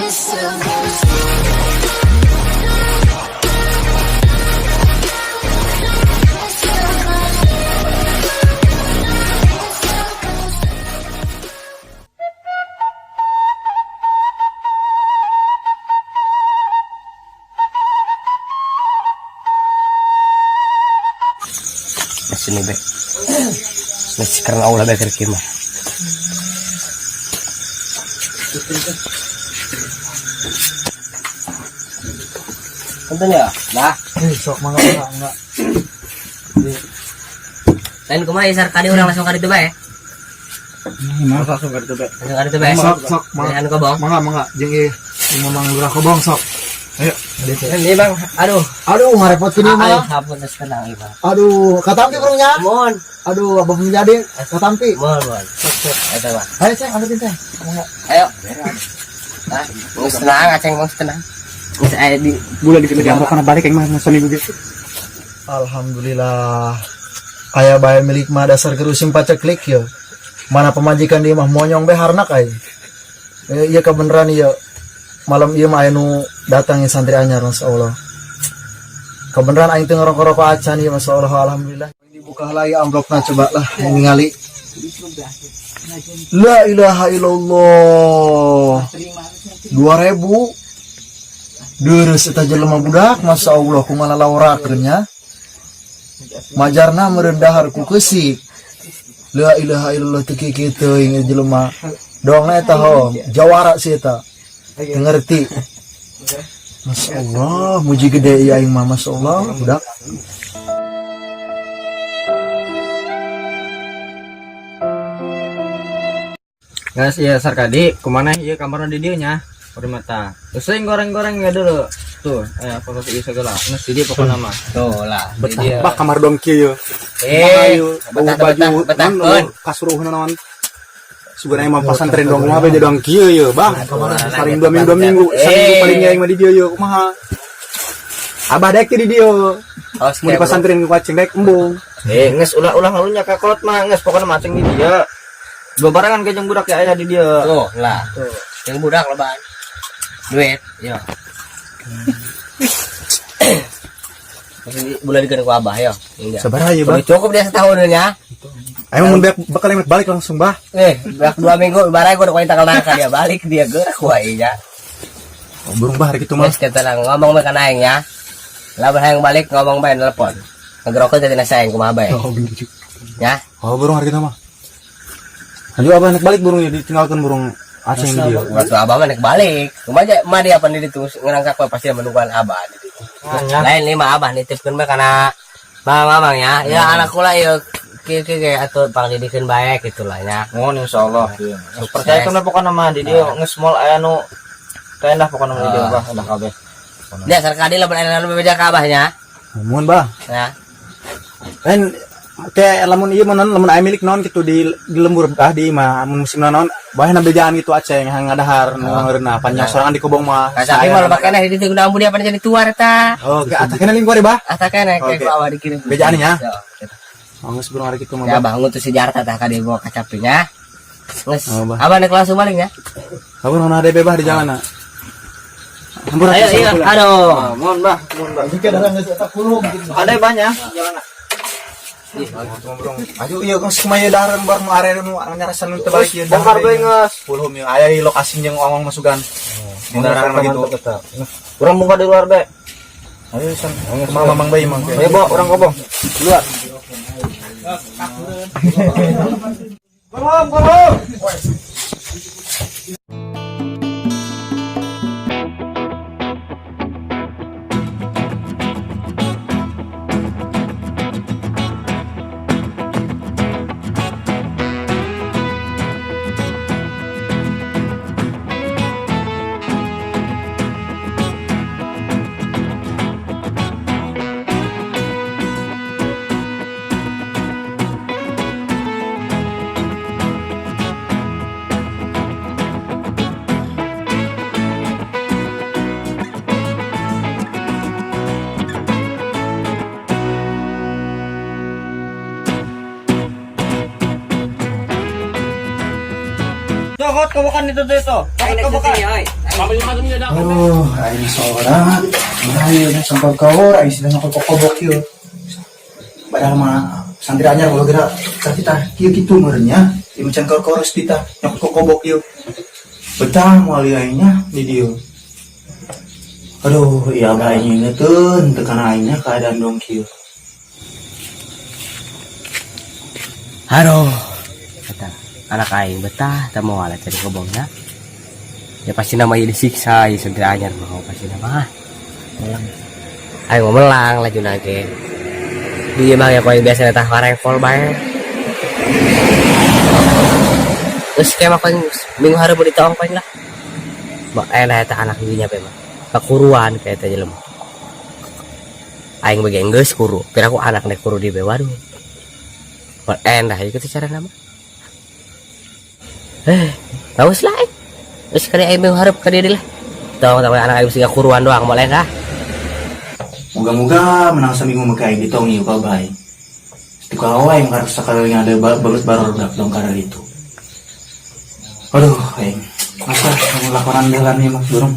So close. So close. So close. Sini be. Masih karena Allah be keur mah. Punten ya? Nah, Eh, sok mangga mangga mangga. lain kumaha isar kali urang langsung ka ditu bae. Langsung ka ditu bae. Langsung ka ditu bae. Sok sok mangga Anu kobong. mangga mangga jeung ieu jeung Mamang Lurah Kobong sok. Ayo. Ini Bang, aduh. Aduh, ngarepotkeun ieu Ayo, mah. hapun geus tenang ieu mah. Aduh, katampi burungnya. Mohon, Aduh, abah menjadi katampi. mohon, mohon. Eta mah. Ayo, Ceng, ambilin Ceng. Mangga. Ayo. Nah, geus tenang, aceng geus tenang. Geus aya di Bulan di sini kana balik aing mah saminggu ge. Alhamdulillah. Aya bae milik mah dasar kerusim paceklik ya. Mana pemajikan dia mah monyong be harnak ai. Eh, iya kebenaran iya. Malam ieu mah aya nu datang ya santri anyar masyaallah. Kebenaran aing teu ngerokok-rokok acan ieu masyaallah alhamdulillah. Dibuka lagi amplopna coba lah ningali. La ilaha illallah. 2000. Deres eta jelema budak masya Allah kumaha laurakeun nya. Majarna merendahar ku keusik. La ilaha illallah teu kieu teuing ieu jelema. Dongna eta ho, jawara si eta. Teu ngerti. Masya Allah, muji gede ieu aing mah masya Allah budak. Guys, iya Sarkadi, kemana iya kamarna di dieu nya? Mata. Terus yang goreng-goreng ya dulu. Tuh, foto ieu segala. Geus di dieu pokona mah. tuh lah. Di Betah dieu. bah kamar dong kieu. Eh, Ayo, betah baju betah non betah. kasuruhna naon. Sugana emang pasantren dong mah beda dong kieu ye, Bang. Saring 2 minggu 2 minggu, saminggu paling aing mah di dieu ye kumaha. Abah dek di dieu. Oh, Mau di pasantren ku aceng dek embung. Eh, geus ulah-ulah ngalunya ka kolot mah, geus pokona mah aceng di dieu. Dua barengan ke jeung budak ya aya di dieu. Tuh lah. Yang budak leban. Duit, yo. Masih bulan dikeun ku abah yo. Enggak. Sabar aja, Bang. Udah cukup dia setahun ya. Ayo mun bek bakal yang balik langsung, Bah. Eh, bak 2 minggu barai gua udah kau tanggal nangka dia balik dia gerak gua iya. Oh, burung bah hari kitu mah. Mas kita tenang ngomong bae kana aing ya. Lamun hayang balik ngomong bae nelpon. Ngegerokeun jadi nasa aing kumaha bae. Oh, bener juga. Ya. Oh, burung hari kitu mah. Ayo abah naik balik burungnya ditinggalkan burung aceng di dieu. Waktu abah mah naik balik. Kumaha aja mah dia apa di ngerangkak mah pasti menungguan abah di ditu. Lain lima abah nitipkeun bae kana Bang Mamang ya. Ya anak kula ieu kieu kieu ge atuh pangdidikeun bae gitulah ya. Mohon insyaallah. Geus percaya kana pokona mah di dieu geus moal aya nu teu endah pokona mah di dieu bah, endah kabeh. Dia sarkadi lamun aya nu bebeja ka abahnya. Mun, Bah. Ya. Lain kayak lamun ieu mah non lamun aya milik non gitu di lembur bah di imah mun musim naon bah na bejaan gitu aceng hang ngadahar nu ngeunah panjang sorangan di kobong mah. Kasapi mah loba keneh di ditu guna dia apa jadi tuar eta. Oh, ke atas kena lingkuar bah. Ata keneh kayak Oke. ku abah dikirim. Bejaan nya. Ya. Oh, geus burung hari kitu mah Ya bah. abah ngutus si Jarta tah ka dieu bawa kacapinya. Geus. Oh, bah. Abah naik langsung balik ya. Abah nu ada bah di jalan na. Hampura Ayo iya, aduh. Mohon bah, mohon bah. Jika darah geus eta kulum gitu. Ada banyak jalan. Aduh ieu geus kumaha dahareun bar nu area nu nyarasan nu teu balik ieu. Bongkar bae geus. Kulhum ieu aya di lokasi jeung ongong masukan. Di mah gitu. Urang bongkar di luar be. Ayo san. Kumaha mamang bae mang. Ayo bawa urang kobong. Di luar. Kolom, kolom. Cokot kabukan itu tuh itu. Cokot kabukan. Oi. Aduh, aing seorang. Ayo, sampai kau, aing sudah nyokot kokobok yuk. Padahal mah santri anyar kalau gerak kita kieu kitu meureunnya, di macan kor-koros kita nyokot kokobok yuk. Betah moal ieu aingnya di dieu. Aduh, iya abah aing ingeteun teu kana aingnya keadaan dong kieu. Aduh, kata anak aing betah teu moal cari kobongnya. Ya pasti namanya disiksa ya santri anyar mau pasti nama. Melang. Aing mau melang laju nage. Dia mah ya kau biasa tah warengkol bae. Terus kayak mah minggu hari mau ditong paling lah. Mak enak eta anak ibunya pe mah. Kakuruan kayak eta jelema. Aing bagian geus kuru. Kira aku anak nek kuru di be waduh. Mak endah ieu teh cara nama. Bagus lah eh. Terus kali aing minggu hareup ka dieu lah. Tong tong anak aing siga kuruan doang moal endah. Moga-moga menang seminggu mah aing ditong ieu ka abah aing. Itu kau aing harus sakali ada bagus baru dong karena itu. Aduh, aing. Masa kamu laporan jalan nih mah burung.